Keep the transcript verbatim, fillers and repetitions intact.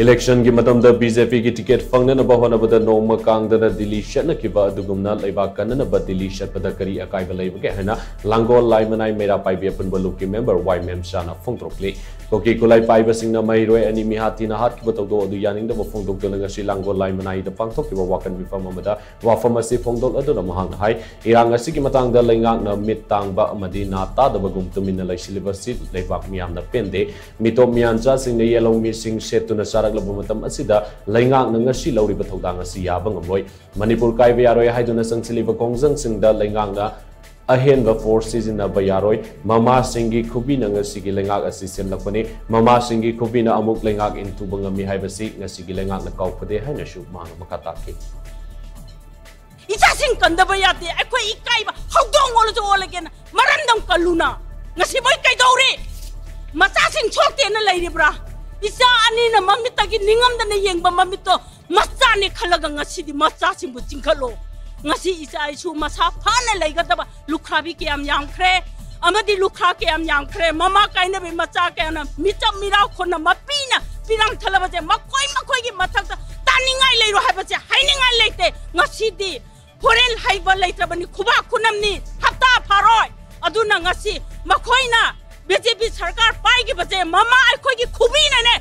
ꯏꯂꯦꯛꯁꯟꯒꯤ ꯃꯇꯝꯗ B J ꯄꯤꯒꯤ ticket ꯐꯪꯅꯅꯕ ꯍꯣꯠꯅꯕꯗ ꯅꯣꯡꯃ ꯀꯥꯡꯗꯅ ꯗꯤꯜꯂꯤ ꯆꯠꯅꯈꯤꯕ ꯑꯗꯨꯒꯨꯝꯅ ꯂꯩꯕꯥꯛ ꯀꯟꯅꯅꯕ ꯗꯤꯜꯂꯤ ꯆꯠꯄꯗ ꯀꯔꯤ ꯑꯀꯥꯏꯕ ꯂꯩꯕꯒꯦ ꯍꯥꯏꯅ ꯂꯥꯡꯒꯣꯜ ꯂꯥꯏꯃꯅꯥꯏ ꯃꯩꯔꯥ ꯄꯥꯏꯕꯤ ꯑꯄꯨꯟꯕ ꯂꯨꯞꯀꯤ ꯃꯦꯝꯕꯔ ꯋꯥꯏ ꯃꯦꯝꯆꯥꯅ ꯐꯣꯡꯗꯣꯔꯛꯂꯤ꯫ ꯀꯨꯀꯤ ꯈꯨꯠꯂꯥꯏ ꯄꯥꯏꯕꯁꯤꯡꯅ ꯃꯍꯩꯔꯣꯏ ꯑꯅꯤ ꯃꯤꯍꯥꯠ ꯊꯤꯅ ꯍꯥꯠꯈꯤꯕ ꯊꯧꯗꯣꯛ ꯑꯗꯨ ꯌꯥꯅꯤꯡꯗꯕ ꯐꯣꯡꯗꯣꯛꯇꯨꯅ ꯉꯁꯤ ꯂꯥꯡꯒꯣꯜ ꯂꯥꯏꯃꯅꯥꯏꯗ ꯄꯥꯡꯊꯣꯛꯈꯤꯕ ꯋꯥꯀꯠ ꯃꯤꯐꯝ ꯑꯃꯗ ꯋꯥꯐꯝ ꯑꯁꯤ ꯐꯣꯡꯗꯣꯛꯂꯗꯨꯅ ꯃꯍꯥꯛꯅ ꯍꯥꯏ, ꯏꯔꯥꯡ ꯑꯁꯤꯒꯤ ꯃꯇꯥꯡꯗ ꯂꯩꯉꯥꯛꯅ ꯃꯤꯠ ꯇꯥꯡꯕ ꯑꯃꯗꯤ ꯅꯥ ꯇꯥꯗꯕꯒꯨꯝ ꯇꯨꯃꯤꯟꯅ ꯂꯩꯁꯤꯜꯂꯤꯕꯁꯤ ꯂꯩꯕꯥꯛ ꯃꯤꯌꯥꯝꯅ ꯄꯦꯟꯗꯦ꯫ ꯃꯤꯇꯣꯞ ꯃꯤꯌꯥꯟꯆꯥꯁꯤꯡꯅ ꯌꯦꯜꯍꯧꯃꯤꯁꯤꯡ ꯁꯦꯠꯇꯨꯅ ꯆꯥꯔꯛꯂꯕ ꯃꯇꯝ ꯑꯁꯤꯗ ꯂꯩꯉꯥꯛꯅ ꯉꯁꯤ ꯂꯧꯔꯤꯕ ꯊꯧꯗꯥꯡ ꯑꯁꯤ ꯌꯥꯕ ꯉꯝꯂꯣꯏ꯫ ꯃꯅꯤꯄꯨꯔ ꯀꯥꯏꯕ ꯌꯥꯔꯣꯏ ꯍꯥꯏꯗꯨꯅ ꯆꯪꯁꯤꯜꯂꯤꯕ ꯈꯣꯡꯖꯪꯁꯤꯡꯗ ꯂꯩꯉꯥꯛꯅ ꯑꯍꯦꯟꯕ ꯐꯣꯔꯁ ꯁꯤꯖꯤꯟꯅꯕ ꯌꯥꯔꯣꯏ꯫ ꯃꯃꯥꯁꯤꯡꯒꯤ ꯈꯨꯕꯤꯅ ꯉꯁꯤꯒꯤ ꯂꯩꯉꯥꯛ ꯑꯁꯤ ꯁꯦꯝꯂꯛꯄꯅꯤ꯫ ꯃꯃꯥꯁꯤꯡꯒꯤ ꯈꯨꯕꯤꯅ ꯑꯃꯨꯛ ꯂꯩꯉꯥꯛ ꯏꯟꯊꯨꯕ ꯉꯝꯃꯤ ꯍꯥꯏꯕꯁꯤ ꯉꯁꯤꯒꯤ ꯂꯩꯉꯥꯛꯅ ꯀꯥꯎꯐꯗꯦ ꯍꯥꯏꯅꯁꯨ ꯃꯍꯥꯛꯅ ꯃꯈꯥ ꯇꯥꯈꯤ꯫ ꯏꯆꯥꯁꯤꯡ ꯀꯟꯗꯕ ꯌꯥꯗꯦ꯫ ꯑꯩꯈꯣꯏ ꯏꯀꯥꯏꯕ ꯍꯧꯗꯣꯡ ꯑꯣꯜꯂꯁꯨ ꯑꯣꯜꯂꯒꯦꯅ ꯃꯔꯝꯗꯝ ꯀꯜꯂꯨꯅ꯫ ꯉꯁꯤ ꯃꯣꯏ ꯀꯩꯗꯧꯔꯤ? ꯃꯆꯥꯁꯤꯡ ꯁꯣꯛꯇꯦꯅ ꯂꯩꯔꯤꯕ꯭ꯔꯥ? ꯏꯆꯥ ꯑꯅꯤꯅ ꯃꯃꯤꯠꯇꯒꯤ ꯅꯤꯡꯉꯝꯗꯅ ꯌꯦꯡꯕ ꯃꯃꯤꯠꯇꯣ ꯃꯆꯥꯅꯤ ꯈꯜꯂꯒ ꯉꯁꯤꯗꯤ ꯃꯆꯥꯁꯤꯡꯕꯨ ꯆꯤꯡꯈꯠꯂꯣ꯫ ꯉꯁꯤ ꯏꯆꯥ ꯏꯁꯨ ꯃꯁꯥ ꯐꯅ ꯂꯩꯒꯗꯕ ꯂꯨꯈ꯭ꯔꯥꯕꯤ ꯀꯌꯥꯝ ꯌꯥꯝꯈ꯭ꯔꯦ, ꯑꯃꯗꯤ ꯂꯨꯈ꯭ꯔꯥ ꯀꯌꯥꯝ ꯌꯥꯝꯈ꯭ꯔꯦ꯫ ꯃꯃꯥ ꯀꯥꯏꯅꯕꯤ ꯃꯆꯥ ꯀꯌꯥꯅ ꯃꯤꯆꯞ ꯃꯤꯔꯥꯎ ꯈꯣꯟꯅ ꯃꯄꯤꯅ ꯄꯤꯔꯥꯡ ꯊꯜꯂꯕꯁꯦ ꯃꯈꯣꯏ ꯃꯈꯣꯏꯒꯤ ꯃꯊꯛꯇ ꯇꯥꯅꯤꯡꯉꯥꯏ ꯂꯩꯔꯣ ꯍꯥꯏꯕꯁꯦ ꯍꯥꯏꯅꯤꯡꯉꯥꯏ ꯂꯩꯇꯦ꯫ ꯉꯁꯤꯗꯤ ꯍꯣꯔꯦꯟ ꯍꯩꯕ ꯂꯩꯇ꯭ꯔꯕꯅꯤ, ꯈꯨꯕꯥꯛ ꯈꯨꯅꯝꯅꯤ, ꯍꯞꯇꯥ ꯐꯥꯔꯣꯏ꯫ ꯑꯗꯨꯅ ꯉꯁꯤ ꯃꯈꯣꯏꯅ ꯕꯤ ꯖꯦ ꯄꯤ ꯁꯔꯀꯥꯔ ꯄꯥꯏꯈꯤꯕꯁꯦ ꯃꯃꯥ ꯑꯩꯈꯣꯏꯒꯤ ꯈꯨꯕꯤꯅꯅꯦ